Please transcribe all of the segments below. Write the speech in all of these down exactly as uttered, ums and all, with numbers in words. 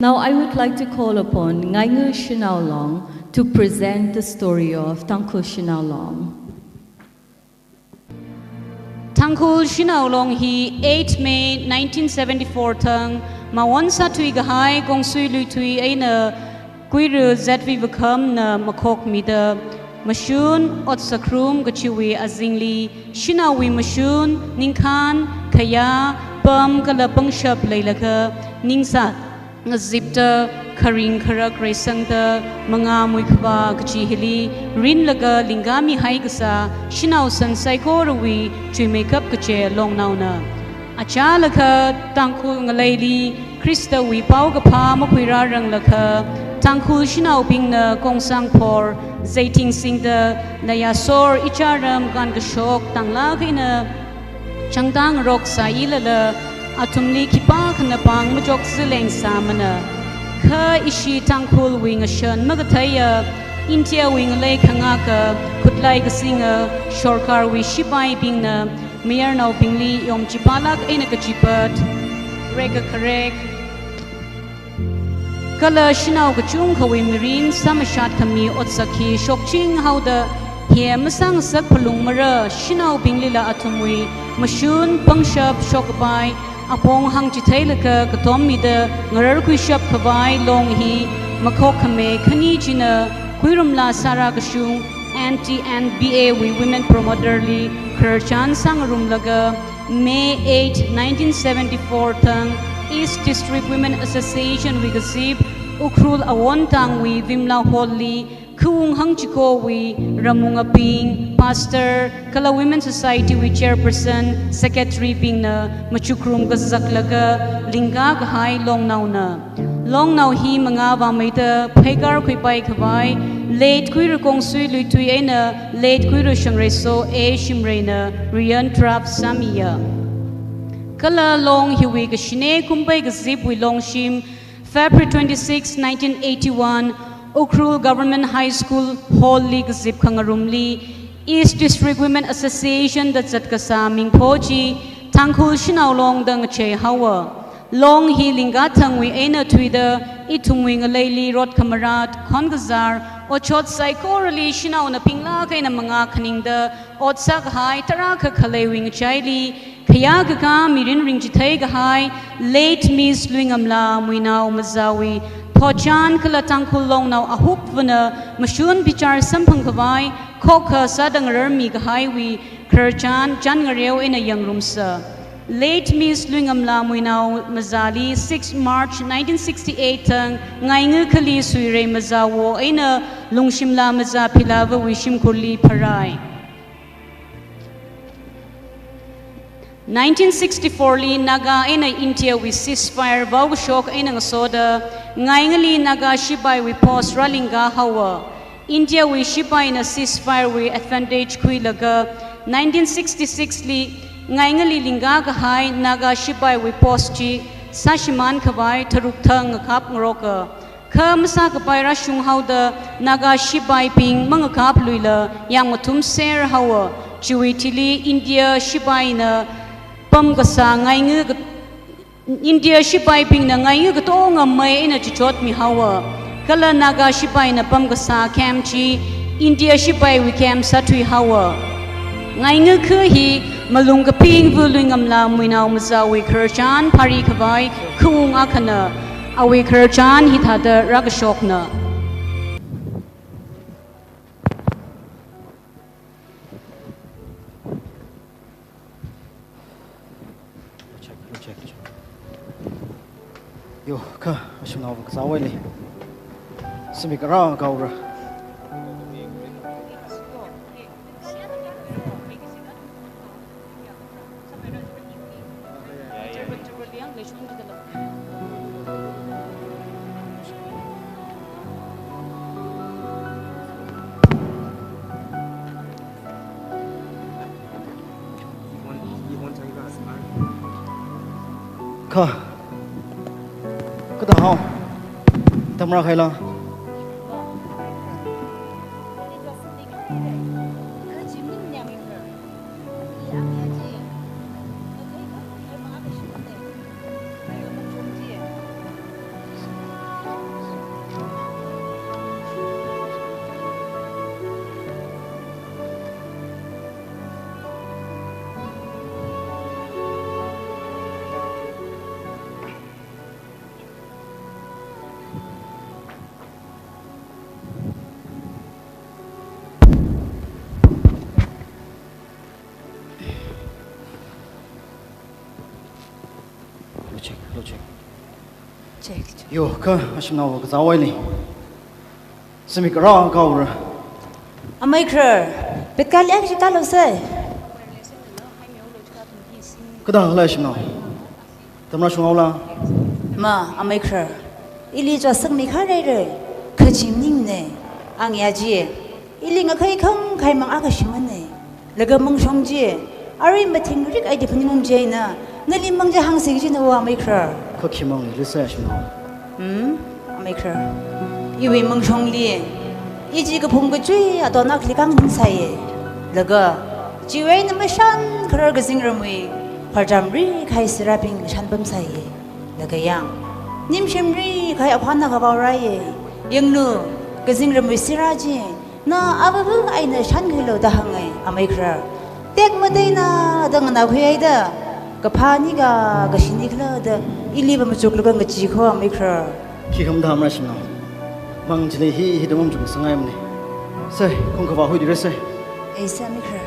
Now I would like to call upon Ngainga Shanao Long to present the story of Tangkhul Shanao Long. Tangkhul Shanao Long hi eighth May nineteen seventy-four thang mawon sāthui kahai Kongsui Luithui eina Kuira Z V Vakhamna makhokmida mashun, otsak rum kachiwui azingli shanaowui mashun, ningkhān, khayā, pam kala pangshap leilaga ningsā ngazipta kharing kharak reisangda mangā muikhavā kachi hili rinlaga lingkami haikasā shanao san saikorawui chuimeikap kaje longnaona. Achālakha Tangkhul ngaleili Khristawui paokaphā makhuirāranglakha Tangkhul shanaobingna kongsang phor, zeiting singda nayasor icharam kankashok tanglāk eina changtang rok sāilala, athumli khipākhana pāng machok zileng sāmana. Kha ishi Tangkhulwui ngashan makatheiya, Indiawui ngalei khangaka, khutlai kasinga, sorkarwui shipaibingna mayarnaobingli yomchipālāk eina kachipat, reka kharek kala shanao kachungkhawui mirin sāmashat khami otsak hi shokching haoda, hi masāngasak phalungmara, shanaobinglila athumwui mashun, pangshap, shokkapai, apong hāngchitheilakha katommida ngararkhuishap khavai long hi makhok khami khani china Kuirumla Sara Kashung, N T N B A wui women promoter li khararchan sāngarumlaga, May eighth, nineteen seventy-four thang East District Women Association wui kazip Ukhrul Awontangwui Vimla Hall li khaung hāngchikowui ramungabing, pastor kala Women Society wui chairperson, secretary bingna machukrum kazaklaga lingkā kahai longnaona. Longnao hi mangā vāmeida pheikar khuipai khavai, late Kuira Kongsui Luithui eina late Kuira Shangreiso A Shimreina riyan draft sāmiya. Kala long hiwui kashine kumpai kazipwui longshim, February twenty-six, nineteen eighty-one, Ukhrul Government High School Hall li kazip khangarumli, East District Women Association da zatkasā mingpho chi Tangkhul Shanao Long da ngachei haowa. Long hi lingkā thangwui eina thuida, ithumwui ngaleili rot khamarat, khon kazar, otshot saikorali shanaona pinglāk eina mangā khaningda, ot sākahai tarākha khaleiwui ngachaili, khayākakā mirin ringchithei kahai, late Miss Luingamla Muinao Mazawui thotchan kala Tangkhul longnao ahupvana mashun bichar samphang khavai, khokha sāda ngararmi kahaiwui khararchan chān ngareo eina yangrumsa. Late Miss Luingamla Muinao Mazali six March nineteen sixty-eight thang Ngainga khali Suirei Mazawo eina Lungshimla Maza Philavawui shimkhurli pharai. Nineteen sixty-four li Naga eina Indiawui ceasefire vaokashok eina ngasoda, Ngaingali Naga shipaiwui post rālingkā haowa. Indiawui shipaina ceasefire wui advantage khuilaga, nineteen sixty-six li Ngaingali lingkā kahai Naga shipaiwui post chi sāshimān khavai tharuk thang ngakap ngaroka. Kha masākapai rāshung haoda Naga shipaibing mangakapluila yāng mathumser haowa. Chiwui thili India shipaina pamkasā Ngainga ka-, India shipaibingna Ngainga katonga mei eina chichotmi haowa. Kala Naga shipaina pamkasā camp chi India shipaiwui camp sāthui haowa. Ngainga kha hi malung kapingva Luingamla Muinao Mazawui khararchan phari khavai khaung akhana. Awui khararchan hithāda rākashokna. Yo, kha, ashunao kazawai le. Simi kara kaura. Kha. Kada hao. Tamra khaila. Yo, kha ashimnao kazāwuili. Simi kara kaura. Amei Kharar, petkali akha chi kalo sai. Kada la ashimnao. Tamra shungaola. Ma, Amei Kharar. Ili chua sakmi kharere. Kachim ningne. Ang ya ji. Ili ngakhai khangkhai mang akha shimane. Laga mangshong ji, arui mathingrik aidi phaningmam jina, nali mang ji hāngsi kajina wa Amei Kharar. Kha khi mangli sai ashimnao. Hmm, Amei Kharar. Iwui mangshongli, i chi kaphung kachui aton akhali kang hun sāye. Laga, chiwui eina mashan kharar kazingramwui, pharchamri khai sirābing shanpam sāye. Laga yang, nimshimri khai aphana kavao rāye. Yanglu, kazingramwui sirā chi, na avavu eina shankhuilu da hānge, Amei Kharar. Tek madeina da nganākhui haida, kaphā ni ka, kashi ni khala da, ili va machuklaga ngachee kho, Amei Kharar. Khi khamathā mara shimnao. Mang chili hi, hi da machuk sangaimane. Sai, khong kavā huidire sai. Ei sai, Amei Kharar.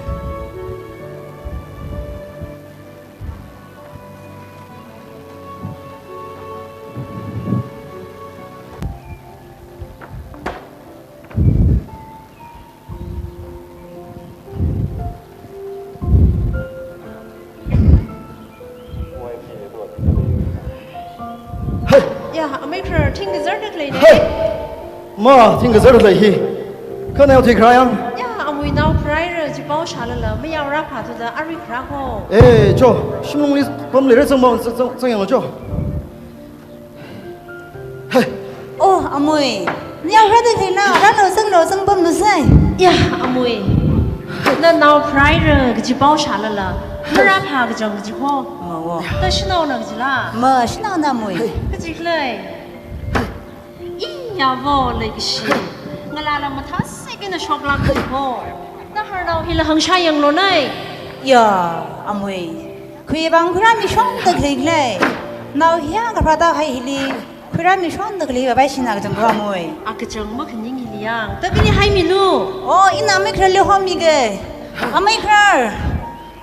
Hey! Ya, Amei Kharar, thing kazar dak lei ne. Hey! Ma, thing kazar dak lei hi. Kha nao thui kharā yang? Ya, amui nao kharāra, chipao shālala, mayao rāphā thuda, arui kharā kho. Eh, cho, shimlungli pamli re zangmo, zang, zang, zangyanglu cho. Hey. Oh, amui. Niyao rāda khaina, rālo zanglo zangpamlu sai. Ya, amui. Na nao kharāra kaji pao shālala. Marāphā kachang kaji kho. Ma wo. Ta shanaona kajila. Ma, shanaona amui. Hey. Kaji khalei. Iya vo leikashi. Ngalāla mathāsek eina shoklāk kaji kho. Naharnao hila hāngshā yanglu nai. Ya, amui. Khuivang khuirāmi shonda khalei khalei. Nao hiya kaphā ta hai hili. Khuirāmi shonda khalei va bai shina kachang kho amui. A kachang makhaning hili yang. Ta kani haimilu. Oh, ina Amei Khararli homi ge. Amei Kharar.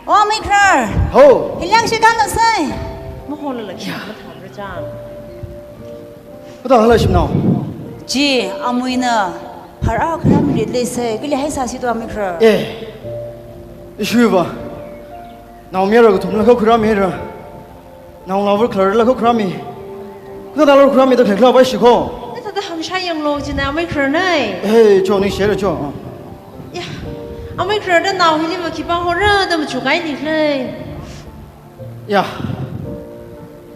Oh, Amei Kharar. Ho. Hili yang shi kalo sai. Maholala khi mathāra chang. Kada hala shimnao. Chi, amuina. Phara kharāmi rit lei sai. Kali hai sāsi to Amei Kharar. Eh. Ishuiva. Naomayara kathumla kha khuirāmira. Naongalāva kharar la kha khuirāmi. Kha dala khuirāmi da khalei khala bai shi kho. Na thāda hāngshā yanglu jina Amei Kharar nai. Hey, cho ningshira cho. Ya. Amei Kharar da nao hili va khipā hora da machukngai ni khalei. Ya.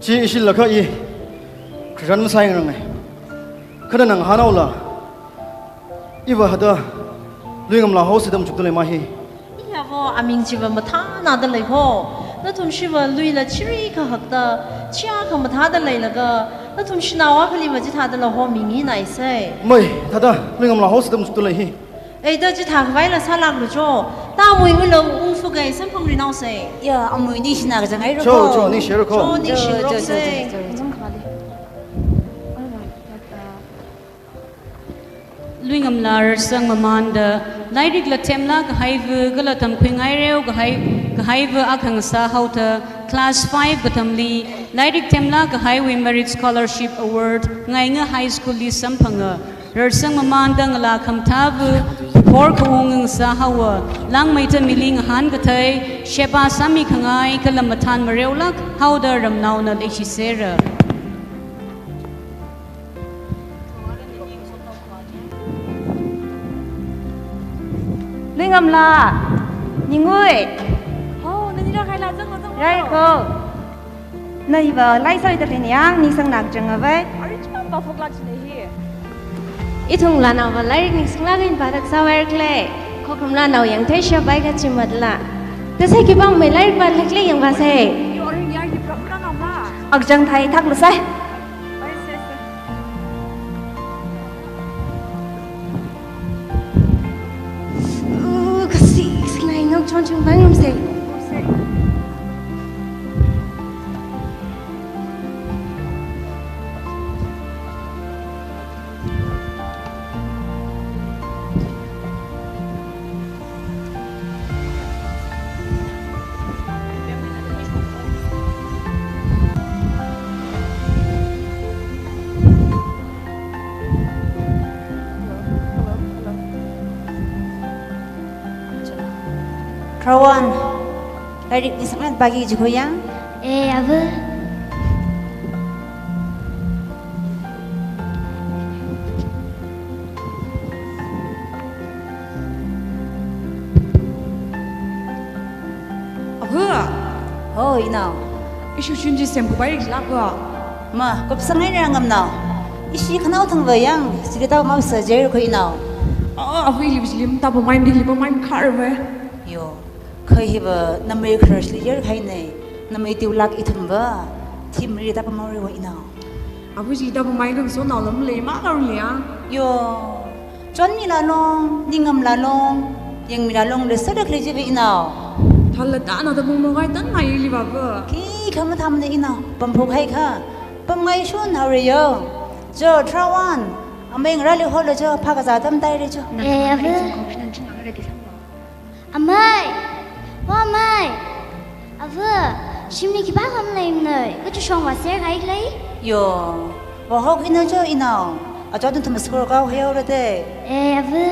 Chi ishila kha i. Kharar masāyangrang ngai. Kha da nang hānaola. Iva hada, Luingamla house da machukda lei mahi. Iya vo, aming chiva mathānada lei ho. Nathum shiva luila chiri kahakta, chia kamathāda leilaga, nathum shanao akhaliva chithādala homi ngi nai sai. Mai, thāda, Luingamla house da machukda lei hi. Ei da chithā khavaila sālāklu cho. Ta amui ngulu ungfu gai samphangrinao sai. Ya, amui ningshina kazang ai ro. Cho, cho, ningshira kho. Cho, ningshira sai. Luingamla rarsang mamānda, lairikla themlāk kahaiva, kala tamkhuingaireo kahai, kahaiva akha ngasā haoda, class five katamli, lairik themlāk kahaiwui Merit Scholarship Award, Ngainga High School li samphanga, rarsang mamānda ngalā khamathāva, phor khaung ngasā haowa, langmeida mili ngahān kathei, sheba sāmi khangai, kala mathān mareolāk haoda ramnaona leishisera. Luingamla, Ningui. Ho, nani rākahaila, zanglu, zanglu. Rai kho. Na iva laisai da lei ni yang, ningsang nak jang avai. Arui chimang pa phok lak jine hi. Ithumla naova lairik ningsanglāk eina pāda sāvai khalei. Khokhamla nao yangthei sheba bai kachi matla. Tasai khipāmei lairik pālāk lei yangvāsei. Yo, arui ngai ki program na ma. Akjang thai thaklu sai. Uh, kasi, kasi lai ngau chon chon bang ngam se. Rawan, lairik nisanglan pāki jiko yang? Eh, ava. Ava. Oh, inao. Ishi shunji semkhuipai lāka. Ma, kupsang eina ngamnao. Ishi khanao thangva yang, chili tāpam masājer kho inao. Ah, ava ili bijilim tāpamai, ili pamai kharve. Yo, kha hiva namei crush li yer khainei, namei tiulak ithumva, thimli tāpamhaore wa inao. Ava chili tāpamai khaso naolam lei ma kharli ya. Yo, chonmila long, ningngamla long, yangmila long le sadak le jiva inao. Thāla tāna tāpam magai tānna ili vava. Khikha mathāmana inao, pamphok haikha, pamngai shunhaore yo. Jo, Rawan, amei ngarāli holo jo, phākazā tamtaire jo. Eh, ava. Amei! O amei! Ava, shimli khipākha maleimana, kachishong vāser khalei? Yo, vāhok ina jo inao, ajo nathum school kaohaihaora de. Eh, ava.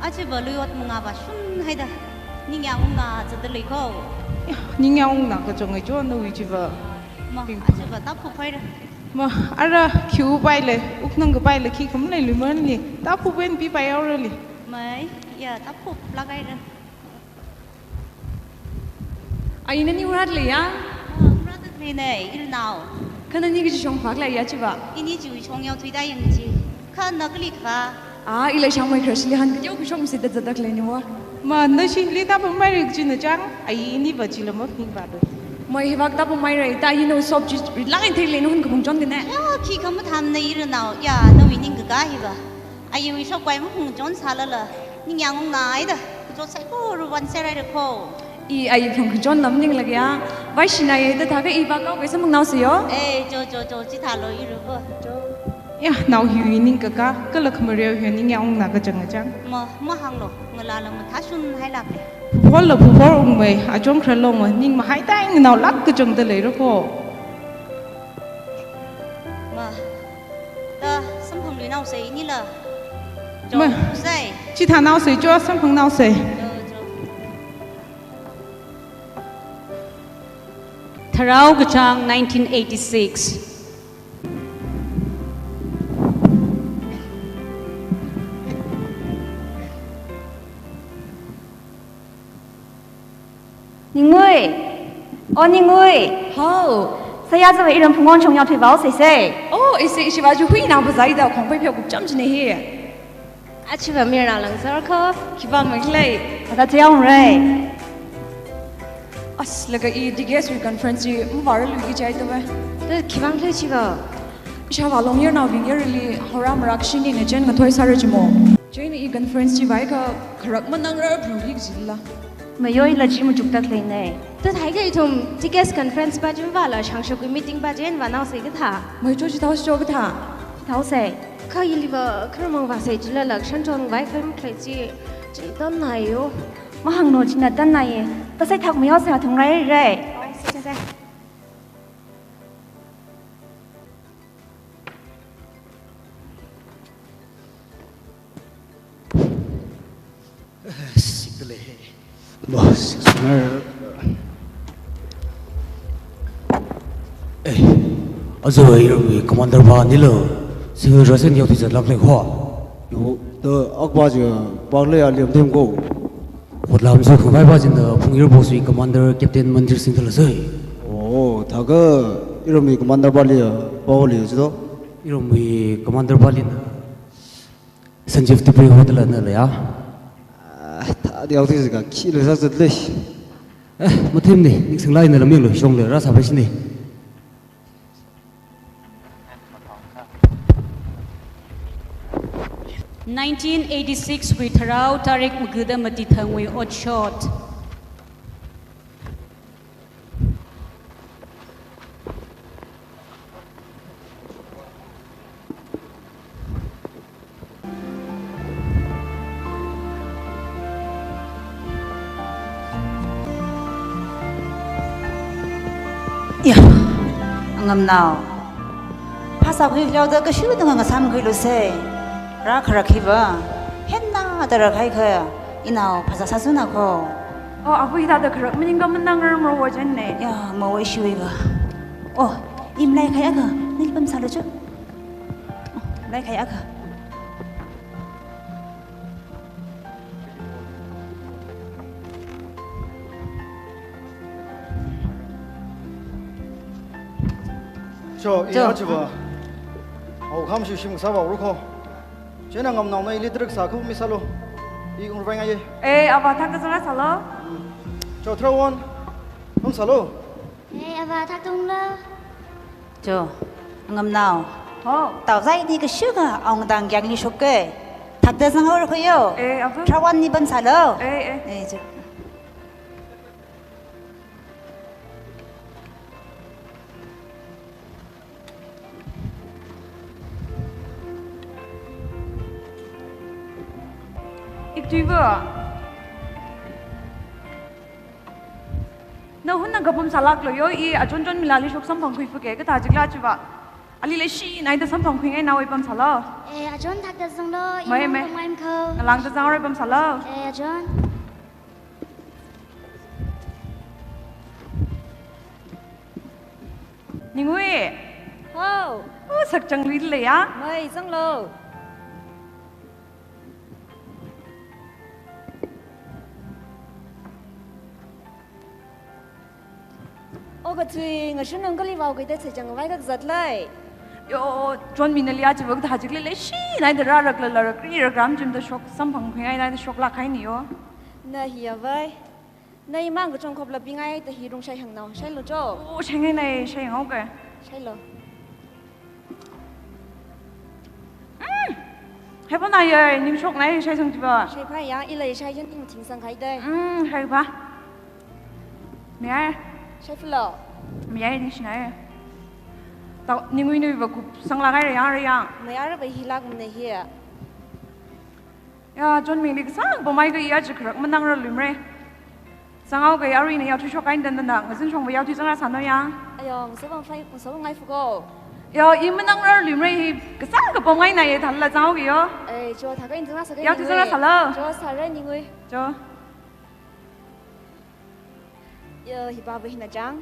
Achiva lui ot mangā vāshunhaida, ningyāng ungna zatda lei kho. Ya, ningyāng ungna kachang ai jo nawui chiva. Ma, Ping- achiva tāphuphaira. Ma, ara khiupaile, uknang kapaile, khikha malei luimanli, tāphupen pipaihaorali. Mai, ya, tāphuplak haira. Ai, nani urat leiya? Ah, urat leinei, irnao. Kha nani kachishong phākhala ya chiva? Ini chiwui shong yao thuida yang chi. Kha na kali kha? Ah, ila shangmei crush li han kateo kashong sida zadak leiniwa. Ma, na shimli tāpamhaire kachina chang, ai ini va chila maphingra do. Mai hiva tāpamhaire, ta ino sop chi rilak in thei leina hun kaphung chon kane. Ya, khikha mathāmana irnao, ya, nawui ningkaka hiva. Ayiwui shokpai maphung chon sālala, ningyāng ungna haida, kachot saikora vāserhaira kho. I ayi phung kachon lam ninglak ya, vaishina ye da thākha i vākao kaisa mangnaosa yo. Eh, jo, jo, jo, chithālo iru kho. Jo. Ya, nao hiwui ningkaka, kala khamareo hi ningyāng ungna kachang achang. Ma, mahānglo, ngalāla mathāshunhailak le. Phuphorla phuphor ungmei, achong khararlongva, ning mahaitai nganaolak kachangda leira kho. Ma. Ta, samphangluinaosa inila. Jo, Ma. Sai. Chithānaosa jo, samphangnaosa. Jo, jo. Tharao kachāng nineteen eighty-six. Ningui! O Ningui! Hao! Saya zava iram phungwon chong yao thui vao sei sei. Oh, ise ishiva ju hui nang bazai da khongpai pheo kupcham chine hi. Achiva mirna langsar kho. Khivang mai khalei. Ata chayang rei. As laga i D K S wui conference chi mvara lui ki chai tawai. Ta khivang khalei chiva. Ishava long yer nao bing yer li hora marak shini ne chen ngathoi sara chimo. Chen i conference chi vai kha kharak manang rar bru hi jila. Mayoi la chi machuktak leinei. Ta thai kha ithum D K S conference pa chim vala shangshok meeting pa chen vānao sei kathā. Mai cho chi thao cho kathā. Thao sei. Kha iliva kharmang vā sei chila lak shan chon vai kha mkhlei chi chintan nai yo. Mahāngno china tan nai ye. Ta sei thak mayo sei thung rai rai. Sei sei. Sikdalei. Boss, sir. Eh, azo iramwui commander pa nilo. Civil dress eina yao thui zatlak lei kho. Yo, ta akpa chi pa lei alim dem ko. Khotlam so khangai pa china phung air force wui commander Captain Mandir Singh tala sai. Oh, thākha iramwui commander pali pa lei chito. Iramwui commander palina Sanjeev Tupri hotel na lei ya. Ah, ta diao ti ka khi le sa zat le. Eh, mathim ni, nik sing lai na lam yong lo, shong le, ra sa pa shi ni. Nineteen eighty-six wui tharao tarik magada mati thangwui otshot. Ya, angamnao. Phā Sākhui leoda kashuda ngasāmkhuilu se. Rākharak hiva. Henna da rākhai kha. Inao phasā sāsuna kho. Oh, abu hithāda kharak maningakha manang ngarumro wa jen ne. Ya, mawui shuiva. Oh, i malaikhai akha. Nili pamsālu cho. Oh, malaikhai akha. Cho, i Cho. Achiva. Awo kham shim shim sāva ru kho. Chieina ngamnaona ili direct sākhuimisālu. I ungvai ngaiye. Eh, ava thakta zangrasālu. Cho, Thrawan. Pamsālu. Eh, ava thakta unglu. Cho, ngamnao. Ho. Tao zai ni kashuka awungdang kyangli shokke. Thakta zanghaora kho yo. Eh, ava. Thrawan ni pamsālu. Eh, eh. Eh, cho. Iktuiva. Na hunna kapam sālaklu yo, i achon Chonmilali shok samphangkhui fuke, kathā jikla chiva. Ali leishinaida samphangkhuingai nawui pamsālu. Eh, achon thakta zanglu, mai, imang mai. Pamngai kho. Ngalāngda zangroi pamsālu. Eh, achon. Ningui. Ho. Oh, sakchangluilei ya. Mai, zanglu. Oh, kathui, ngashun nang kali vao kaida chechang vai kak zatlei. Yo, Chonmi nali achiva kathā jikli leishinaida rārakla larak ri rakram jimda shok samphangkhuingai naida shoklak hai ni yo. Na hi avai. Na imang kachungkhop lapingai da hi rung shai hāngnao, shailu cho. Oh, shaingai nai, shaihaoke. Shailu. Mm. Haipa na ye, ningshok nai, shaisang chiva. Shaipa ya, ila shai jan ting ting sang khai dai. Mm, haipa. Mayai. Shaifulo. Mayai ningshinai. Tao, Ningui nuiva kup sanglak hai rayang, rayang. Mayara bai hilak mne hi. Ya, Chonmili kasā pamai kha i aja kharak manangrarluimara. Sangao kha i aruina yaothui shokkahaina tangda, ngazin shongva yaothui zangrasāno ya. Ayo, ngasopam fai, ngasopam ngai fuko. Ya, i manangrarluimara hi kasā kapamngai na ye thālala sangao kha yo. Eh, cho, thākha in zangrasāka. Yaothui zangrasālu. Cho, sāra Ningui. Cho. Yo, hipava hina chang.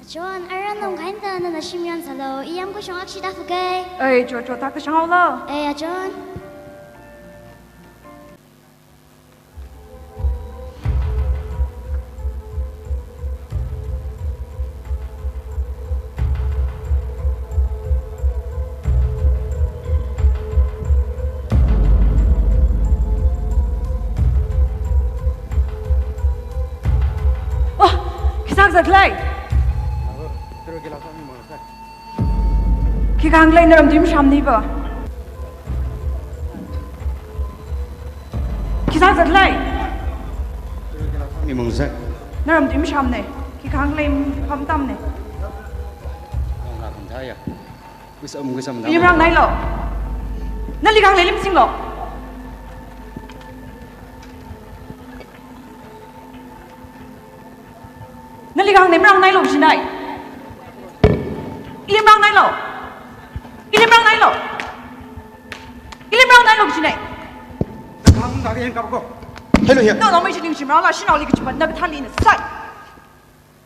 Chon, aran nong kainda nana shim yansālu, i yamkashong akshida fuke. Ei, cho, cho, thakta shanghaolu. Ei, achon. Oh, khi sākazat lei? Khi kahāng lei, naram tui mashamni va. Khi sākazat lei? Naram tui mashamne. Khi kahāng lei, pham tamne. Ilimrang nailu. Nali kahāng lei limsinglu. Nali kahāng lei marang nailu shinai. Ilimrang nailu. Ilimrang nailu. Ilimrang nailu shinai. Kahāng da yang kapko. Hello here. No, no, mai shining shimrang la shinao li kichipat na kathāli na sai.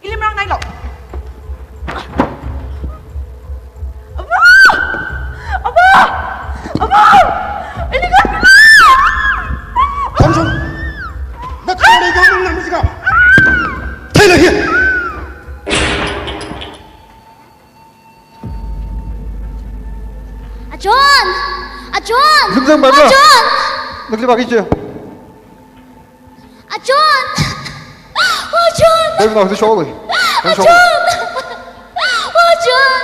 Ilimrang nailu. Ava! Ava! Ava! Ili kahāng lei. Samson! Nakhali kahāng lei mishika. Theilu hi. Achon! Achon! Lungzang bai ba? Achon! Nakli ba kiche. Achon! Achon! Hey, no, this show. Achon! Achon! Achon!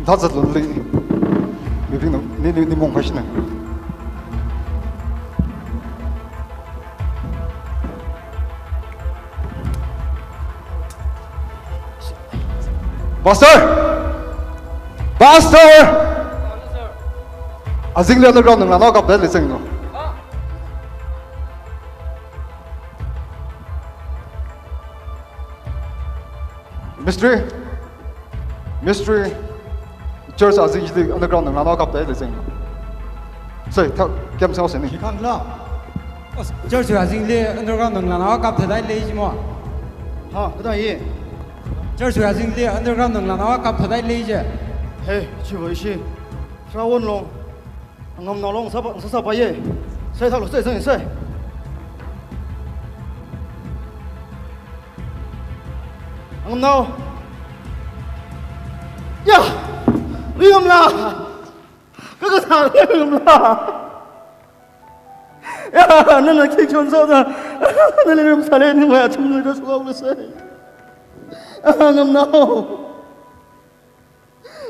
Thāzat lonli. Mibing no, ni, ni, ni mong phashina. Pastor! Pastor! Azingli underground nang nana kap dai le zeng no. Mystery. Mystery. Church azingli underground nang nana kap dai le zeng. Sai, thak, kem sao seni. Khikhala. Church azingli underground nang nana kap dai le zeng mo. Ha, kada ye. Church azingli underground nang nana kap dai le zeng. Hey, chiwui shi. Rawon long. Ngamnao long sapa, sapa ye. Sai thalo, sai, sai, sai. Ngamnao. Ya! Riumla! Kaka sa riumla! Ya, nana khi chon so da. Nana rium sale ni maya chum ni da suwa le sai. Ngamnao.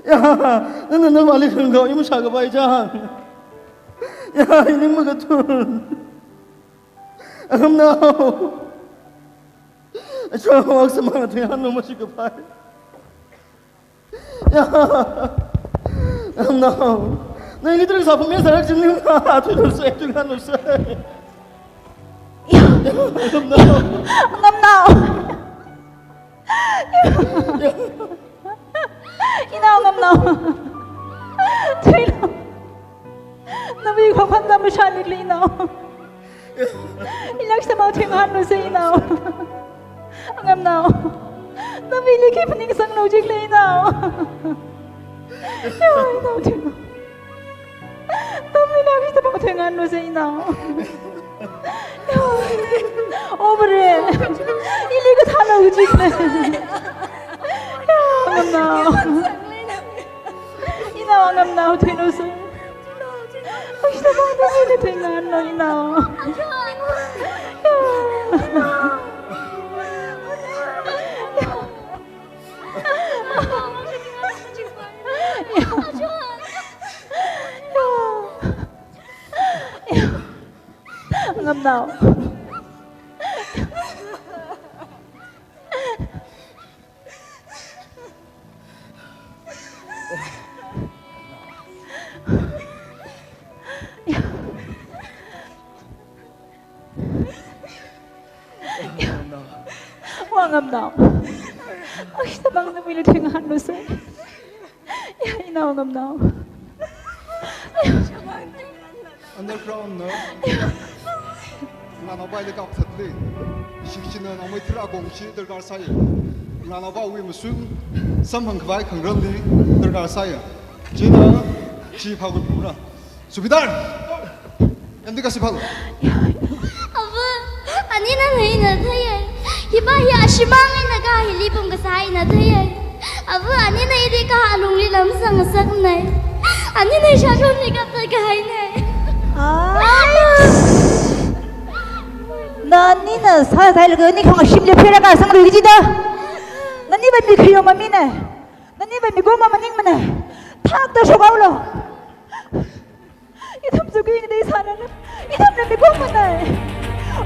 Ya, nana navali khangdao, imu shakapai chang. Ya, ining makathun. Ngamnao. Achon wak samang thingan no mashikapai. Ya, ngamnao. Nali trik sa pame sarak chimni ma, tui lo sai, tui kan lo sai. Ya, ngamnao. Ngamnao. Inao ngamnao. Tui lo. Nawi khokhan da mashan lik le inao. Ilak samao thingan lo sai inao. Ngamnao. Nawili khi phaning sang lo jik le inao. Ya, inao thingan. Nawili khi samao thingan lo sai inao. Over. Ili kathā lo jik le. Ngamnao. Inao ngamnao tui lo sai. Ai, sa ba ba ni thingan no inao. Ngamnao. Wa ngamnao. Ai, samang nawili thingan lo sai. Ya, inao ngamnao. Underground na. Nana bai le kap that le. Shikchina na mai thira gong shi darkar sai. Nana ba wi masun samhang khavai khangrang li darkar sai. China chi pha gu pura. Subedar. Em di ka si phalo. Ava, anina na ina theiye. Hiba hi ashimang ina ka hili pum kasā ina theiye. Ava, anina ili ka alungli lam sang sak nai. Anina shakam ni ka thei kahai nai. Ai. Nanina sa thai laga ni khang shim le phera ka sang rui ji da. Nani ba mi khiyo ma mi nai. Nani ba mi go ma maning ma nai. Thak da shok haolo. Ithum zu king dei sāna. Ithum na mi go ma nai.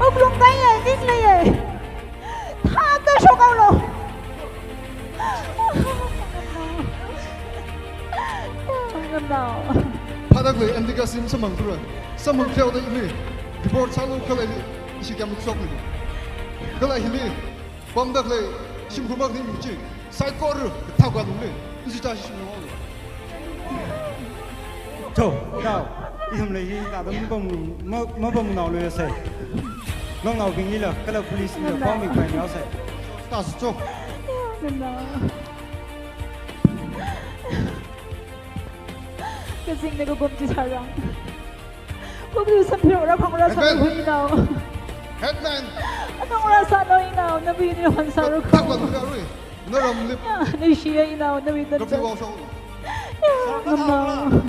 Oklung dai ye, ning le ye. Thak da shok haolo. Ngamnao. Phadak le M D K sim samang tura. Samang kheo da ili. Report sālu kala ili. Ishi kya muk shok ni. Kala hili. Pamdak le, shim khumak ni mi chi, saikora, thakwa nung le, ishi ta shim nung le. Cho, nao, ithum le hi, nada mapam, ma, mapam nao le sai. Nong nao bing ni la, kala police ni la, pam mi pai nao sai. Ta su cho. Kazing ne ko gom chi sarang. Pukyu samphiro ra khong ra sa Headman. Hui nao. Headman. Anong ra sa no inao, nawi ni hon sa ru khong. Thakla nung ya rui. Naram lip. Ya, ni shi ya inao, nawi tan. Kapi wao shong. Ya, ngamnao.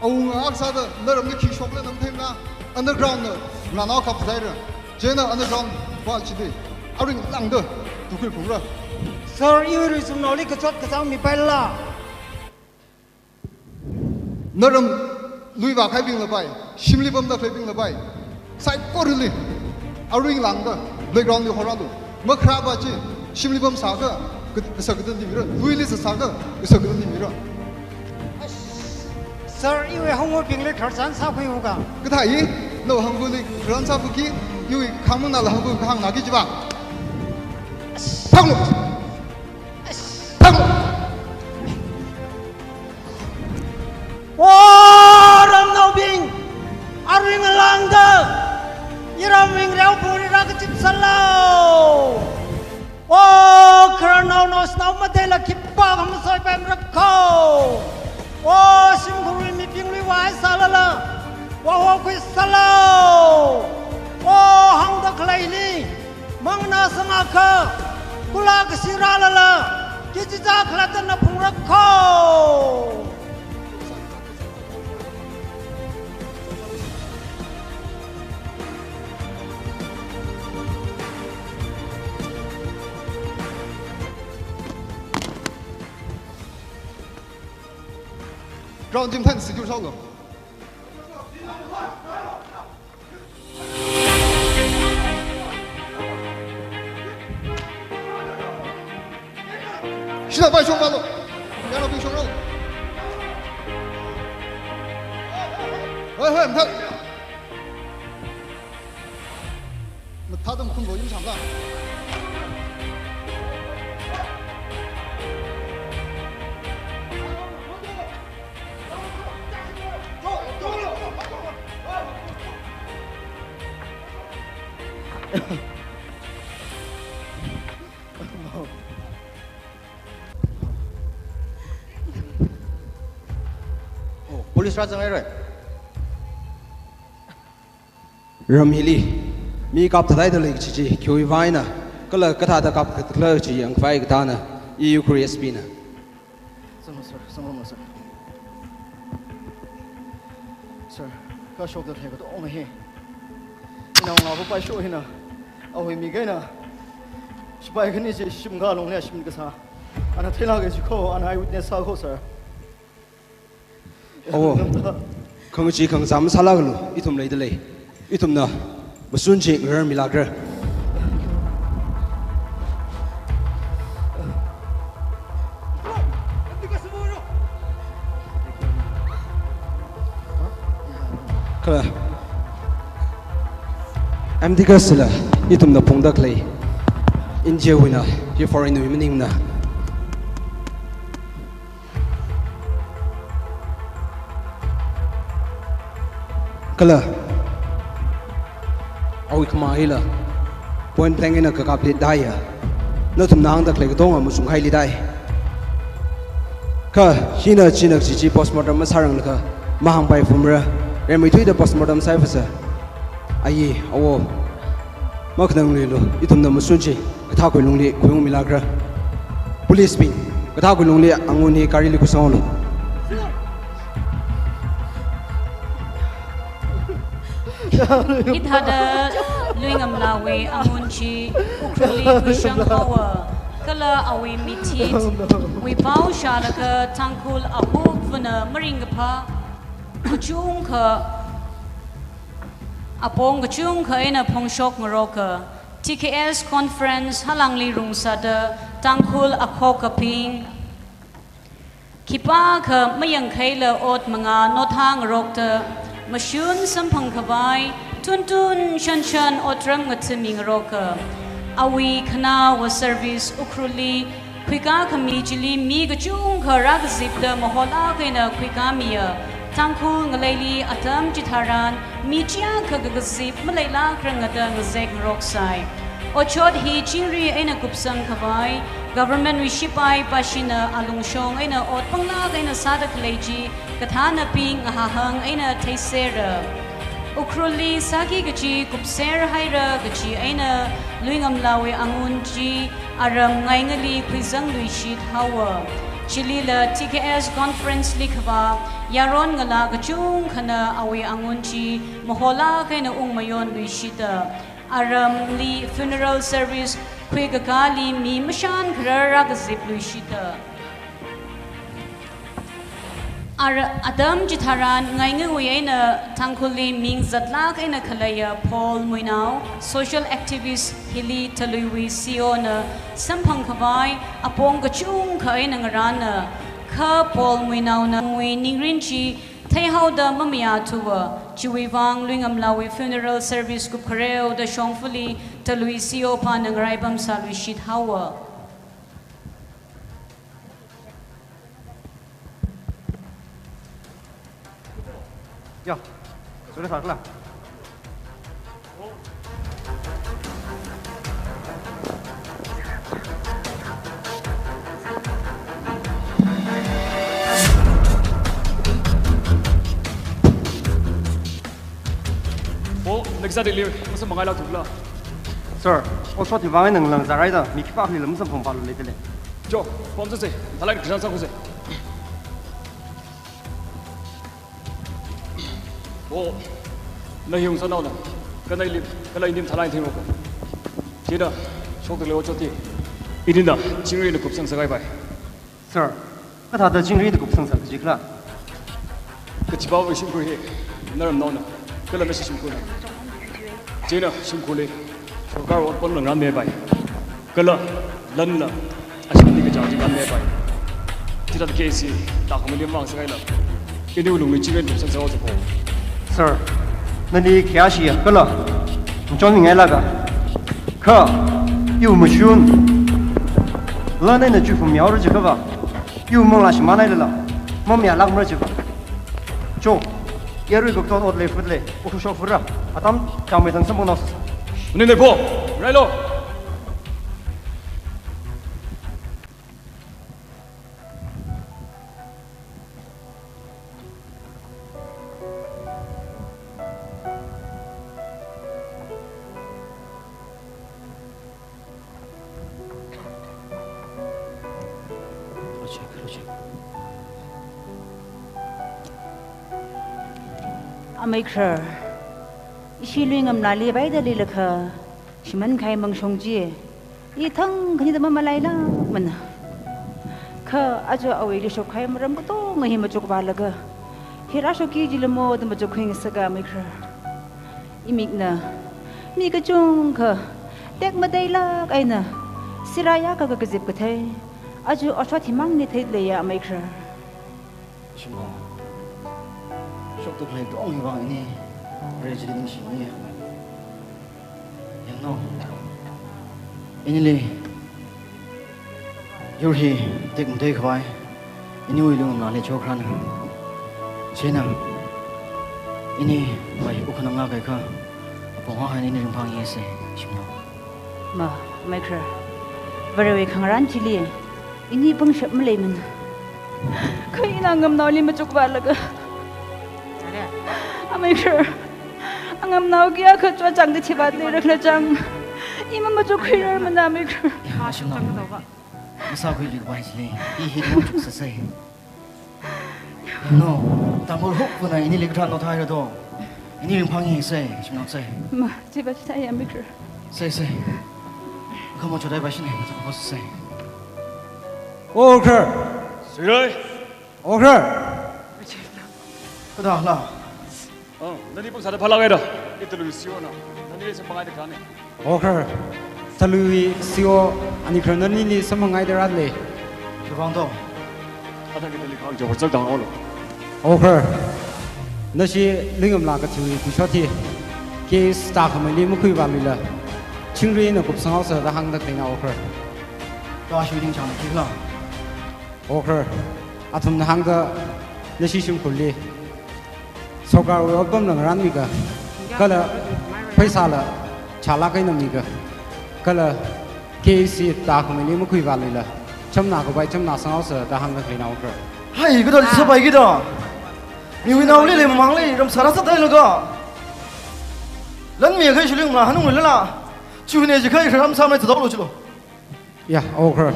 Awunga ak sāda, naram ni khi shok le nam themna. Underground na, nana kap zaira. China underground wall chidi. Aring langda, tukui phungra. Sir, iwui ri sum nao li kachot kachang mi paila. Naram lui vākahaibingla pai, shimli pamda khaleibingla pai, saikorali aruila lāngda playground li horālu. Makharā pa chi, shimli pamsāakha, ka-, kasā katonli mira, luili sāsāakha, kasā katonli mira. Sir, iwui hangvabingli khararchan sākhuiuka. Kathā i, nawui hangvali khararchan sākhuiki, iwui khamang nala hangva kahāng naki jiva. Thanglu! Thanglu! O ramnaobing, aruila lāngda, iramwui ngareophungli rākazip sālu. O khararnao naoshinao mataila khipākha masoipaimara kho. O shimkhurwui mibingli vāhaisālala, vāhokhuisālu. O hāngda khaleili manganāsangakha, kula kashi rālala, kachichā khalattana phungra kho. Ground chimthan secure sālu. Shida pai shong malu. Yānao bing shong rong. Hoi, hoi, mthak. Mathāda makhun bo yum changla. Oh, police rāzanghaira. Ram hili mi kap thāda leida lei kachi chi khiwui vāng eina, kala kathāda kap khala chi yangkhavai kathāna, i Ukhrul S P na. Sir, sir, sir, sir. Sir, kashokda khalei katonga hi inaongalāva paisho hina, awui mik eina shipai khani chi shim khalungli shim kasā ana theilāka chi kho, ana eyewitness sā kho, sir. Awo, khangachee khangacham sālākalu, ithum leida lei. Ithumna mashun chi ngararmilākra. Kala M D Gas la ithumna phungda khalei N G O wui na, hi foreign wui maningmana. Kala awui khamā hila point blank eina kakapli daya. Nathumna hāngda khalei katonga machunghaili dai. Kha hina china kachi chi postmortem masāranglaga mahāngpai phumra, rimeithuida postmortem sāhaifasa. Ayi, awo, makhanangluilu, ithumna mashun chi kathākha lungli khuiungmilākra. Police bing, kathākha lungli angun hi garili khuisanglu. Hithāda Luingamlawui angun chi Ukhrulli khuishang haowa, kala awui mithitwui pao shālaga Tangkhul ahupvana maringkaphā kachungkha, apong kachungkha eina phongshok ngaroka. T K S conference halangli rungsāda Tangkhul akhokabing khipākha mayangkhaila ot mangā nothā ngarokta, mashun samphang khavai tuntun shanshan otram ngathami ngaroka. Awui khanāwa service Ukhrulli khuikā khami chili mi kachungkha rākazipda maholāk eina khuikāmiya. Tangkhul ngaleili atam chitharan mi chiyākha kakazip maleilākranga da ngazek ngaroksai. Otshot hi chingri eina kupsang khavai, government wui shipai pashina alungshong eina ot panglāk eina sāda khalei chi kathānabing ngahahang eina theisera. Ukhrulli sāki kachi kupser haira kachi eina Luingamlawui angun chi aram ngaingali khuizangluishit haowa. Chilila T K S conference li khavā yaron ngalā kachungkhana awui angun chi maholāk eina ungmayonluishita. Aramli funeral service khuikakāli mi mashan kharar rākazipluishita. Ar atam chitharan ngaingawui eina Tangkhulli ming zatlāk eina khaleiya Paul Muinao, social activist hili Taluiwui C E O na samphang khavai apong kachungkha eina ngarāna, kha Paul Muinaona awui ningrin chi theihaoda mamayāthuwa, chiwui vang Luingamlawui funeral service kupkhareo da shongfali Talui C E O pana ngaraipam sāluishit haowa. Ya, sudah salah. Oh, next day leave. Masa mangai la tukla. Sir, oh, short vang nang lang zarai da. Mi khipākhali lam samphang palu lei tele. Jo, pom se se. Thalai kizan sa kuse. Oh, na hiung sa nao na. Kana ili, kana indim thalai thing ro. China, shok de leo choti. Idina, chingri na kupsang sagai bai. Sir, kathāda chingri da kupsang sā kajikhala? Kachipa wui shimkhur hi, naramnaona, kala nashi shimkhurna. Chieina shimkhurli, sorkar otpam ngarānmi bai. Kala, lanla, ashimli kachang chi ngarānmi bai. Chithāda K C, tākhameili mang sākaila. Ini ulungli chingri kupsang sāo chiko. Sir, nani kayāshi ya, kala, machon mingai laga. Kha, iwui mashun. Lan eina chuifum yaora jiakha va. Iwui mangla shimān hailala. Mamayālākmara jiakha. Cho, yarui kaktot ot lei fut lei. Ukhu shok fura. Atam, changmei thang samphang nao sasa. Uni nei po, railo. Amei Khrar, ishi Luingamlali vaida leilakha, shimānkahai mangshong chi, i thang khanida mamalailākmana. Kha aja awuili shokkahai maram katonga hi machukvālaga, hi rāshokki jilamo da machukkhui ngasaka Amei Khrar. Imikna, mi kachungkha, tekmateilāk eina, siraya kaka kazip kathei, aja oshot himangli theileiya Amei Khrar. Shimao, shoktuk lei tong hi vang ini, rei chili ningshimi. Yangno, inili, yur hi tekmatei khavai, iniwui Luingamlali chokharāna. Chieina, ini, mai ukhanang ngakhaikha, apong haohaina ini ringphāngi se, shimao. Ma, Amei Khrar, Varewui khangarān chili, ini pangshap maleimana. Kha ina ngamnaoli machukvālaga. Amei Khrar, angamnao kayākha chotchāngda thivāt leirakhala chang. I mamachukkhuirarmana Amei Khrar. Ya, shimao. Masākhuilik bai chili, i hi machuk sāsei. No, Tangkhul huk puna inili kathāda nothaira do. Ini ringphāngi se, shimao se. Ma, chiva chithāya Amei Khrar. Se, se. Kamo chodai ba shine, kamo se. O Khrar. Sirai. O Khrar. Kada la. Oh, nani pamsāda phalākaida. I Talui C E O na. Nani samphang ngaida kani. O Khrar, Talui C E O, ani Khrar nanili samphang ngaida rālei. Khivang to. Athang Talui khang jawar chak dang olo. O Khrar, nashi Luingamla kathiwui tuishot hi, case tākhameili makhuivāluila, chingri eina kupsang haosa da hāngda khaleina O Khrar. Kha ashi ningchāng khikhala. O Khrar, athumna hāngda nashi shimkhurli sorkarwui otpamla ngarānmiga, kala pheisāla chālāk eina miga, kala K A C tākhameili makhuivāluila, chamna khavai chamna sanghaosa da hāngda khaleina O Khrar. Hai, kada lisa bai kida. Miwui naoli lei mamang lei, ram sāra sāthailaga. Lan mi khai shilung na hanung lala. Chune jikhai ram sāmai tadau lo chilo. Ya, O Khrar.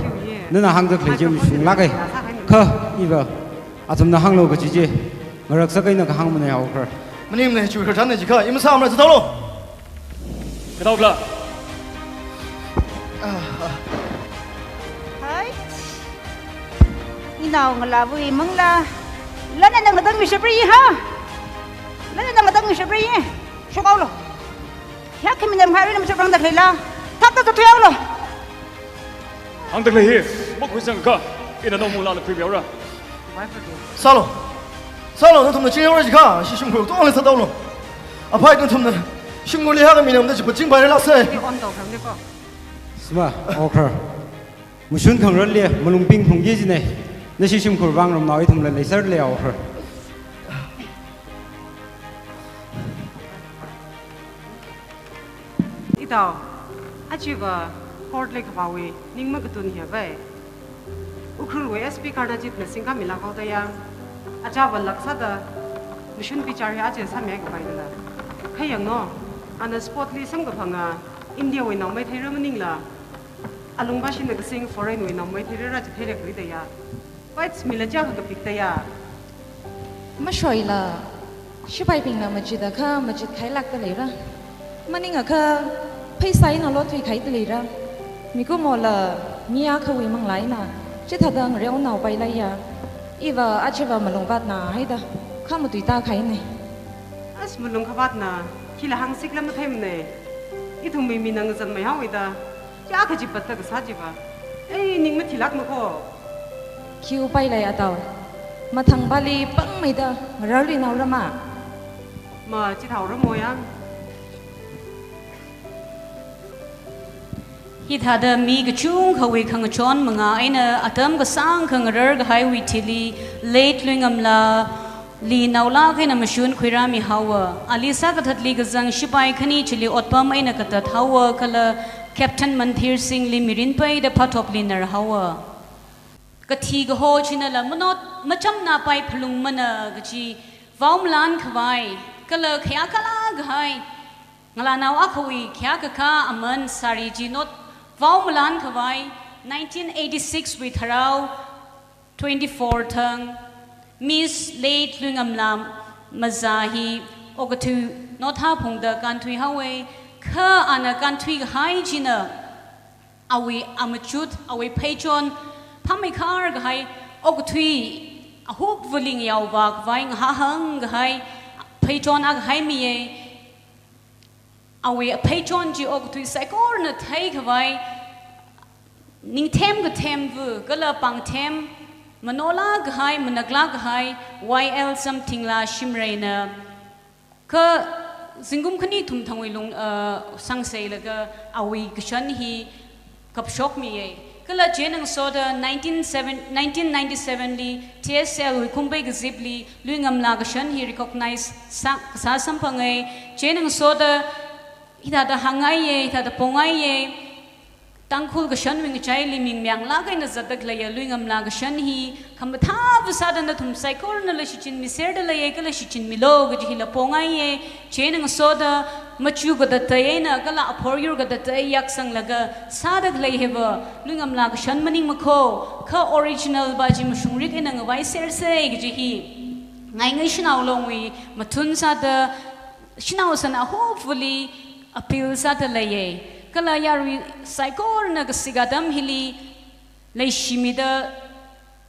Nana hāngda khalei chi mashunglāka. Kha, iva, athumna hānglo kaji chi ngaraksak eina kahāng manei O Khrar. Maningmana chu kharchan ne jiakha, i masāmara chithalo. Kadaokla. Hai. Inao ngalāvui mangla. Lan eina ngatangmi shapri ha. Lan eina ngatangmi shapri. Shokhaolu. Hiyākha minam hairina machuk rangda khaleila. Thapta zathuihaolu. Hāngda khalei hi makhuisangakha, ina nawui mungla khuimihaora. Sālu. Sālu, nathumna chingyaora jiakha, ishi shimkhur tongli sāthaolu. Aphai nathumna shimkhurli hāngmi ngamda chi pachingpaira lāsai. Sima, okra. Mashun khangararli malung pingphungki kajina. Nashi shimkhur vang ramnao ithumla leisāra leihaora. Itao, achiva court li kavāwui ning makatun hiya vai. Ukhrulwui S P Karnajitna singkhamilāk haoda ya. Achāva lāk sāda mashun bichar hi aja sāmihai khavai dala. Kha yanglu, ana sport li samkaphanga India wui naomeithei ra maningla, alungvāshina kasing foreign wui naomeithei rara chitheira khalei da ya. Fights mila chiyākha kapik da ya. Mashoila, shipaibingna machida kha machit khailākda leira. Maningakha pheisā eina lothuikhaida leira. Mikumola mi akhawui manglā eina chithāda ngareonaopailei ya. Iva achiva malung vātna haida kha matuitākhaina. As malung khavātna, khila hāngsikla matheimana. Ithumwui mina ngazanmei haowa da. Chiyākha chi patta kasā chiva. Ei, ning mathilākmako. Khi upai lei atao. Mathangvali pangmeida ngararluinaora ma. Ma, chithaora mo ya. Hithāda mi kachungkhawui khangachon manga eina atam kasāngkha ngarar kahaiwui thili late Luingamlali naolāk eina mashun khuirāmi haowa. Ali sākathatli kazang shipai khani chili otpam eina katat haowa kala Captain Mandhir Singhli mirin peida phatopli nar haowa. Kathi kaho chinala manot machamnapai phalungmana kaji vaomalan khavai, kala khayākhala kahai, ngalānao akhawui khayākakā aman sari chi not vaomalan khavai, nineteen eighty-six wui Tharao twenty-four thang, Miss Late Luingamla Maza hi okathui notha phungda kānthui haowa, kha ana kānthui kahai china awui amachut, awui pheichon, phameikhar kahai, okathui, ahukvali ngayaovā khavai, ngahāhang kahai, pheichon akha haimiya. Awui pheichon chi okathui saikorana theikhavai, ningthem kathemva, kala pāngthem, manolāk kahai, manaklāk kahai, Y L Samthingla Shimrayna, kha zingkum khani thum thangwui lung, uh, sangseilaga awui kashan hi kapshokmiya. Kala chieina ngasoda nineteen seven, nineteen ninety-seven li T S L wui khumpei kazipli Luingamla kashan hi recognize sā, kasā samphanga. Chieina ngasoda hithāda hāngngaiya, hithāda pongaiya. Tangkhul kashanwui ngachaili ming mayanglāk eina zatda khaleiya Luingamla kashan hi khamathā vāsāda nathum saikoranala shichinmiserda leiya kala shichinmilu kaji hila pongaiya. Chieina ngasoda machu katattei eina kala aphoryur katattei yaksanglaga sāda khalei hiva Luingamla kashan maningmako, kha original va chi mashungrik eina ngavaisersa kaji hi ngaingai shanao longwui mathun sāda shanao sana hopefully appeal sāda leiya. Kala yarui saikorana kasik atam hili leishimida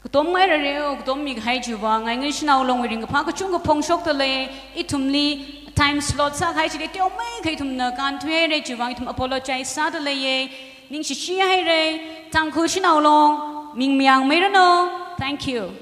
katom ngairareo, katommi kahai chiva ngaingai shanao longwui ringkaphā kachungkha phongshokda lei. Ithumli time slot sākahai chili teomeikha ithumna kānthuihaira chiva ithum apologize sāda leiya. Ningshishi haira, Tangkhul shanao long, ming mayangmeiranu. Thank you.